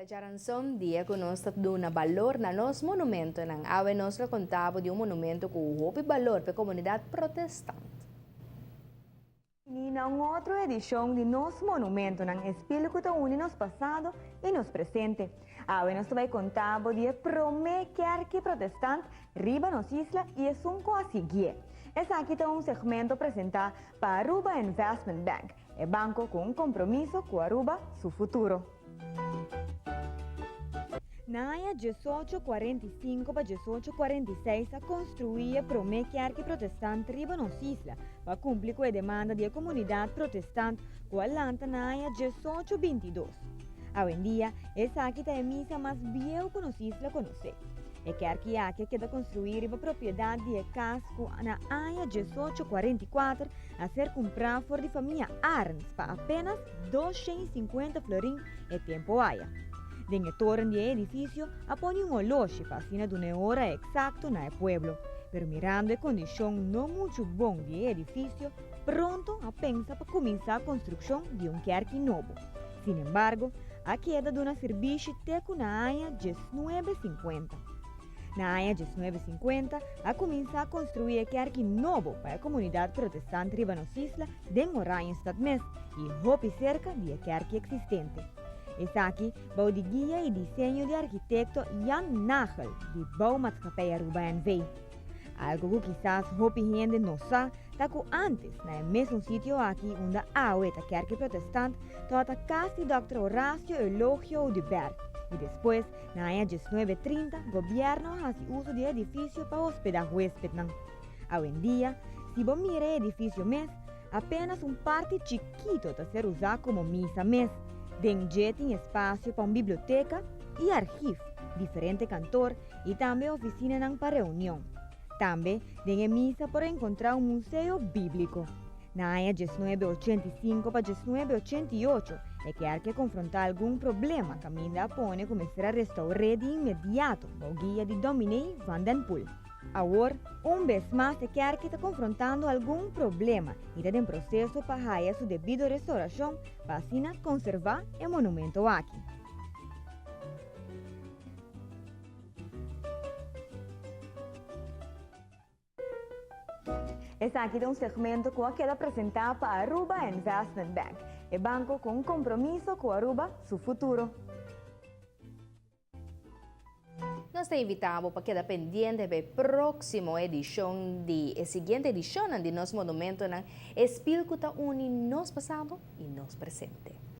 Ta djaranson dia ku nos ta duna balor na nos monumentonan. Awe nos lo konta bo di un monumento ku hopi balor pa e komunidat protestant. Bini na un otro edishon di Nos Monumentonan, e spil ku ta uni nos pasado i nos presente. Awe nos ta bai konta bo di e promé kèrki protestant riba nos isla i esun ku a siguié. Esaki ta un segmento presentá pa Aruba Investment Bank, e banko ku un kompromiso ku Aruba su futuro. Na aña 1845 pa 1846 a konstruí e promé kèrki protestant riba nos isla pa kumpli ku e demanda di e komunidat protestant ku a lanta na aña 1822. Awendia esaki ta e misa mas bieu ku nos isla konosé. E kèrki aki a keda konstruí riba propiedat di e kas ku na aña 1844 a ser kumprá for di famia Arends pa apenas 250 florin e tempo aya. Den e toren di e edifisio a pone un oloshi pa asina duna e ora eksakto na e pueblo, pero mirando e kondishon no muchu bon di e edifisio, pronto a pensa pa kuminsá konstrukshon di un kèrki nobo. Sinembargo, a keda duna sirbishi te ku na aña 1950. Na aña 1950 a kuminsá konstruí e kèrki nobo pa e komunidat protestant riba nos isla den Oranjestad mes i hopi serka di e kèrki eksistente. Esaki bou di guia i diseño di arkitekto Jan Nagel di Bouwmaatschappij Aruba NV. Algu ku kisas hopi hende no sa ta ku ántes na e mesun sitio aki unda awe ta kèrki protestant tabata kas di dòkter Horacio Eulogio Oduber i despues na aña 1930 gobièrnu a hasi uso di e edifisio pa hospedá huéspednan. Awendia, si bo mira e edifisio mes, apenas un parti chikito ta ser usá komo misa mes. Den dje tin espasio pa un biblioteka i argif, diferente kantor i tambe ofisinanan pa reunion. Tambe den e misa por enkontrá un museo bíbliko. Na aña 1985 pa 1988 e kèrki a konfrontá algun problema kaminda a pone ku mester a restour'é di inmediato bou guia di Dominee van den Poel. Awor, un bes mas e kèrki ta konfrontando algun problema i ta den proseso pa haya su debido restourashon pa asina konservá e monumento aki. Esaki ta un segmento cu a keda presenta pa Aruba Investment Bank, e banco cu un compromiso cu Aruba su futuro. Nos ta invita bo pa keda pendiente pa e proximo edicion di e siguiente edicionnan di nos Monumentonan, e spil cu ta uni nos pasado y nos presente.